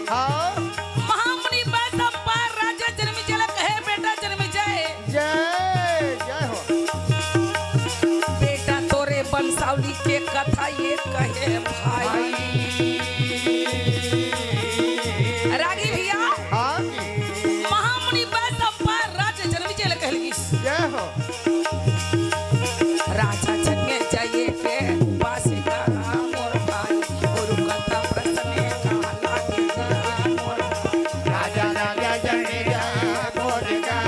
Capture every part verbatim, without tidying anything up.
हाँ। महामुनि वैशंपायन राजा जनमेजय ल कहे, बेटा जनमेजय। जय, जय हो। बेटा तोरे वंशावली के कथा ये कहे भाई। भाई। रागी भैया। हाँ जी। महामुनि वैशंपायन राजा जनमेजय ल कहलगिस। जय हो। राजा जनमेजय के पास का मोर भाई, गुरु कथा प्रसंग का लागे का मोर भाई। राजा, राजा जनमेजय मोर का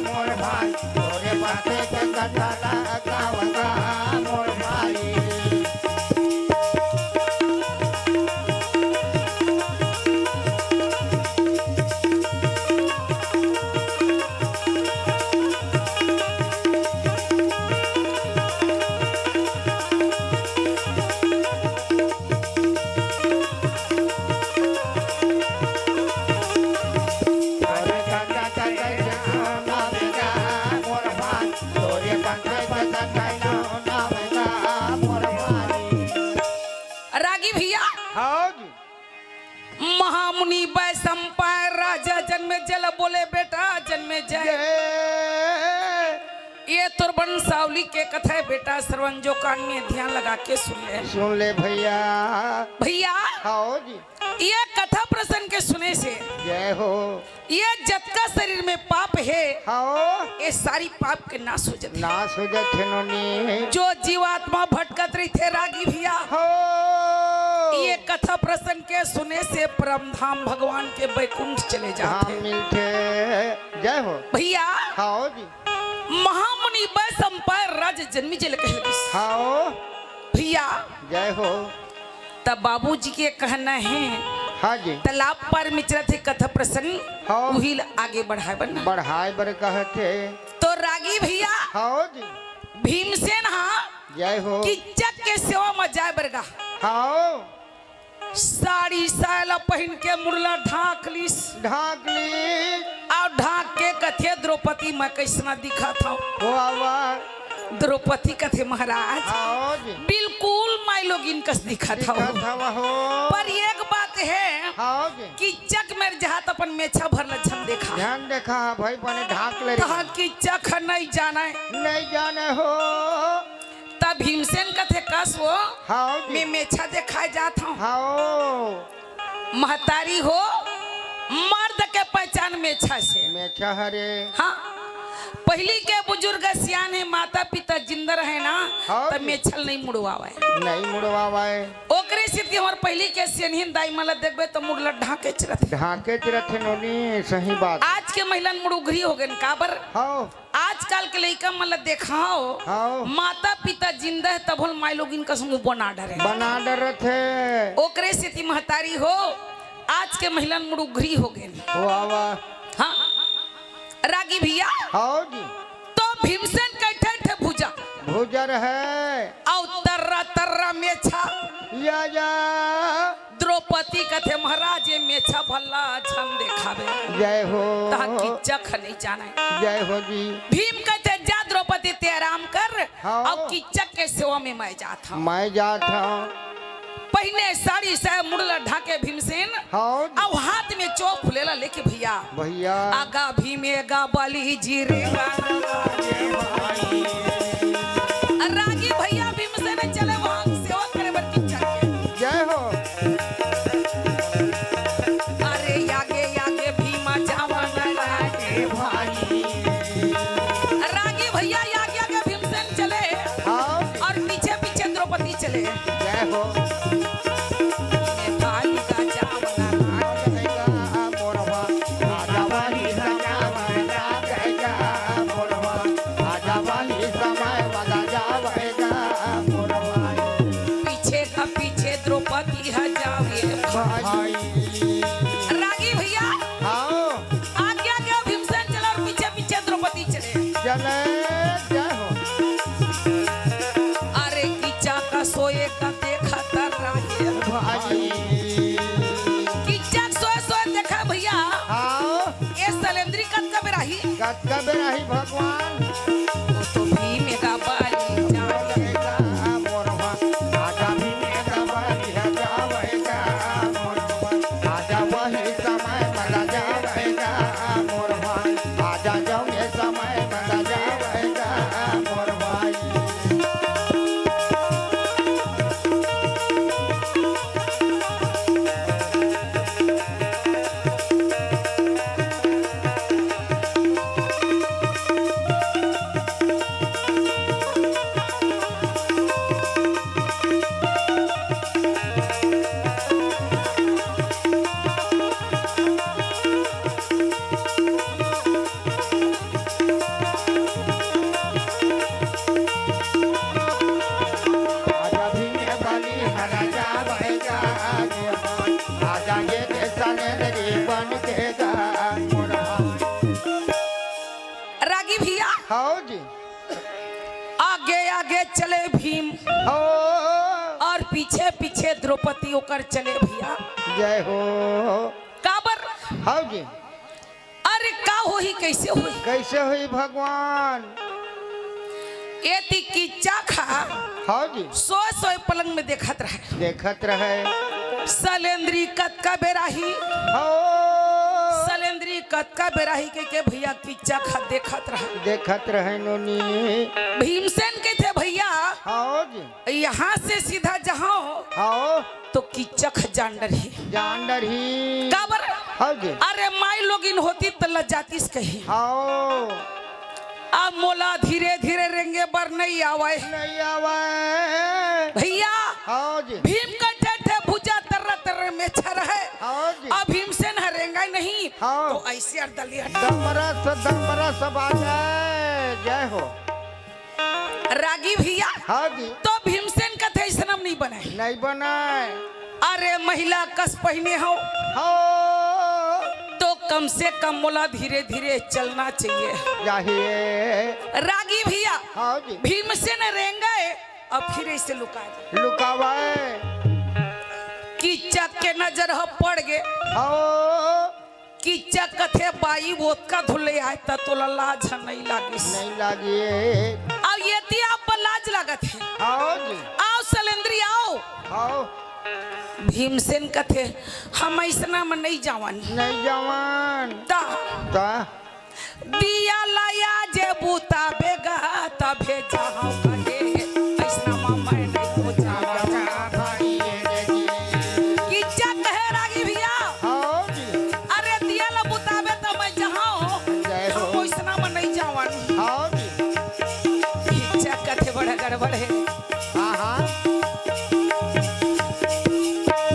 मोर भाई, तोरे पासे के कथा लगावगा मोर भाई। रागी भैया, हाँ जी। महामुनि वैशंपायन राजा जनमेजय ल बोले, बेटा जनमेजय, जय। ये तोर वंशावली के कथा है बेटा, सरवन जो कान में ध्यान लगा के सुन ले। सुन ले भैया। भैया, हाँ जी। ये कथा प्रसंग के सुने से जय हो। ये जतका शरीर में पाप है, हाँ। ये सारी पाप के नाश हो जाथे। नाश हो जाथे नोनी। जो जीवात्मा भटकत रहिथे रागी भैया, हाँ। ये कथा प्रसंग के सुने से परम धाम भगवान के बैकुंठ चले जाथे। धाम मिलथे। जय हो। भैया, हाँ जी। महामुनि वैशंपायन राजा जनमेजय ल कहे लगिस। हाँ। भैया, जय हो। त बाबूजी के कहना है, हाँ जी। तालाब पार में चलत हे कथा प्रसंग, हाँ। उही ल आगे बढ़ाए बर ना। बढ़ाए बर कहत हे। तो रागी भैया, हाँ जी। भीमसेन हा जय हो। किच्चक के सेवा म जाए बर गा। हाँ। साड़ी साया ल पहिन के मुड़ ल ढांक लिस। ढांक लिस। अउ ढांक के कथे, द्रौपदी मैं कइसना दिखत हंव? वाह, वाह। द्रौपदी कथे, महाराज, हाँ जी। बिल्कुल माईलोगिन कस दिखत हव। दिखत हव हो। पर एक बात है, हाँ जी। किच्चक मेर जहात अपन मेछा भर ल झन देखा। झन देखा, भाई, बने ढांक ले रे। तहां किच्चक ह नइ जानय। नइ जानय हो। त भीमसेन कथे, कस वो, हाँ जी। मैं मेछा देखाए जात हंव। हाँ। महतारी हो, मर्द के पहचान मेछा से। मेछा हरे। हाँ, पहिली के बुजुर्ग सियान हे, माता पिता जिंदा रहे ना, हाँ त जी। मेछा ल नइ मुड़वावय। नइ मुड़वावय। ओकरे सेती हमर पहिली के सियनहिन दाई मन ल देखबे त मुड़ ल ढांकेच रथे। ढांकेच रथे नोनी, सही बात। आज के महिलन मुड़ उघरी हो गेन, काबर? हाँ। आजकल के लइका मन ल देखाव, हाँ। माता पिता जिंदा हे तभो ल माईलोगिन कस मुंह बना डरे। बना डरथे। ओकरे सेती महतारी हो, आज के महिलन मुड़ उघरी हो गेन। वाह, वाह। हाँ। रागी भैया। हाँ जी। तो भीमसेन के ठे ठे भुजा। भुजा रहे। अउ तर्रा तर्रा मेछा। या, या। द्रौपदी कथे, महाराज, ये मेछा भर ल झन देखाबे। जय हो। तहां किच्चक ह नइ जानय। जय हो जी। भीम कथे, जा द्रौपदी, तें आराम कर, हाँ। अउ किच्चक के सेवा में मैं जात हंव। मैं जात हंव। पहिने साड़ी साया, मुड़ ल ढांके भीमसेन, हाँ जी। अउ हाथ में चोप फुलेला लेके भैया। भैया। आगा भीम एगा बली जी रे। रागी भैया भीमसेन चले वहां सेवा करे बर किच्चक के। जय हो। अरे आगे आगे भीमा जावन लागे भाई। रागी भैया आगे आगे भीमसेन चले, हाँ। अउ पीछे पीछे द्रौपदी चले। जय हो। भाई का जावन लागे। मोरवा, राजा वाली सजावन लागे। मोरवा, राजा वाली समय बजा जावेगा। मोरवा। पीछे का पीछे द्रौपदी ह जावे भाई। रागी भैया। हाँ। आगे आगे भीमसेन चला अउ पीछे पीछे द्रौपदी चले। चले, जय हो। अरे किच्चक सोए का देखत रहे भाई। किच्चक सोए सोए देखा भैया। हाँ। ये सलेंद्री कतका बेर आही? कतका बेर आही भगवान? वो तो भीम का बाली जान। मोरवा, राजा भीम का बाली है, जावेगा मोरवा। राजा वही सलेंदरी बन के गा मोरा। रागी भैया। हाँ जी। आगे आगे चले भीम। हाँ। और पीछे पीछे द्रौपदी ओकर चले भैया। जय हो। काबर? हाँ जी। अरे का होही, कैसे होही? कैसे होही भगवान? एती किच्चक ह हाँ जी। सोए सोए पलंग में देखत रहे। देखत रहे। सलेंदरी कतका बेरा ही। हाँ। सलेंदरी कतका बेरा ही कहिके भैया किच्चक ह देखत रहे। देखत रहे नोनी। भीमसेन कहिथे भैया। हाँ जी। यहाँ से सीधा जाहूँ हाँ। तो किच्चक जान डरही। जान डरही। काबर? हाँ जी। अरे माई लोगिन होती त लजातिस कही। हाँ। अब मोला धीरे धीरे रेंगे बर नहीं आवय। नहीं आवय। भैया। हाँ जी। भीम का ठेठे भुजा तर्रा तर्रे में छर है। हाँ जी। अब भीमसेन ह रेंगय नहीं। हाँ। तो ऐसे अर दलिया। दमरस दमरस बाजे। जय हो। रागी भैया। हाँ जी। तो भीमसेन कथे अइसना म नहीं बनय। नहीं बनय। अरे महिला कस पहिने हव। हाँ। तो कम से कम मोला धीरे धीरे चलना चाहिए। चाहिए। रागी भैया। हाँ जी। भीमसेन रेंगय, अब फिर ऐसे लुका जाय। लुकावय। किच्चक के नजर ह पड़ गे। हाँ। किच्चक कथे, "बाई, ओतका धुले आय त तोला लाज ह नइ लागिस।" नइ लागे। अउ एती आप लाज लागत हे। आओ जी। आओ सलेंदरी, आओ। आओ। भीमसेन कथे, "हम अइसना म नइ जावन।" नइ जावन। त त दिया लाया जे बुताबे गा, तभे जाहूँ कहे, अइसना म मैं नइ हो जावँ। किच्चक कहे रागी भैया, हाँ जी। अरे दिया ला बुताबे त मैं जाहूँ, जय हो। हम अइसना म नइ जावन। हाँ जी। किच्चक कथे बड़ा गड़बड़ हे। हाँ, हाँ।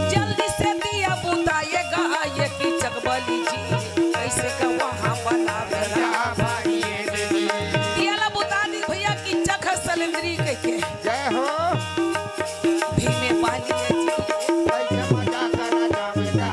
जल्दी से दिया बुताए गा, ये किच्चक बली जी, कइसे का वहाँ बनावे गा। दिया ला बुता दी भैया, किच्चक ह सलेंदरी कहिके। जय हो। भीमे बली जी। कइसे मजा करा जावे गा।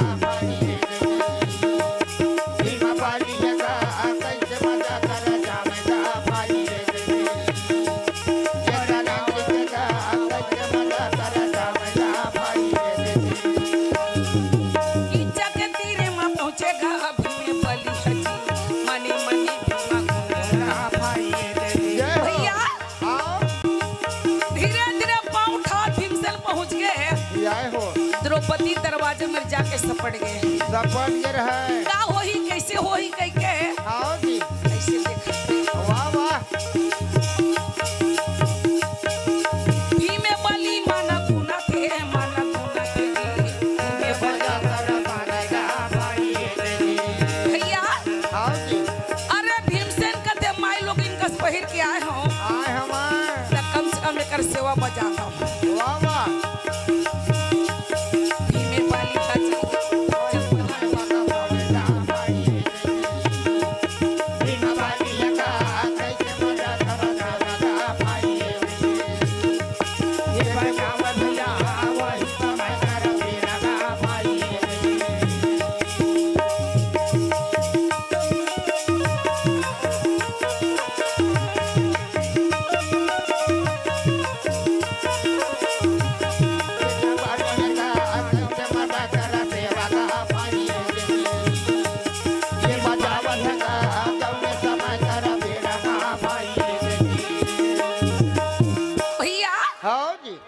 किच्चक के तीरे म पहुँचे गा भीमे बली ह जी, मनी मनी भीमा गुंगरा। जय हो। भैया, आओ। धीरे धीरे पाँव उठावत भीमसेन पहुँच गे। आए हो। द्रौपदी दरवाजे में जाके सपट गे। सपट गे रहे। का होही, कइसे होही कहिके। आओ जी। कइसे देखत हे। वाह, वाह। भीमे बली मन गुनथे, मन गुनथे जी। भीमे बली मन गुनथे। भैया, हाँ जी। अरे भीमसेन कथे माई लोगिन कस पहिर के आए हँव। आए हँव। त कम से कम एकर सेवा बजा हँव। वाह, वाह। भीमे बली का जी। भैया, हाँ जी।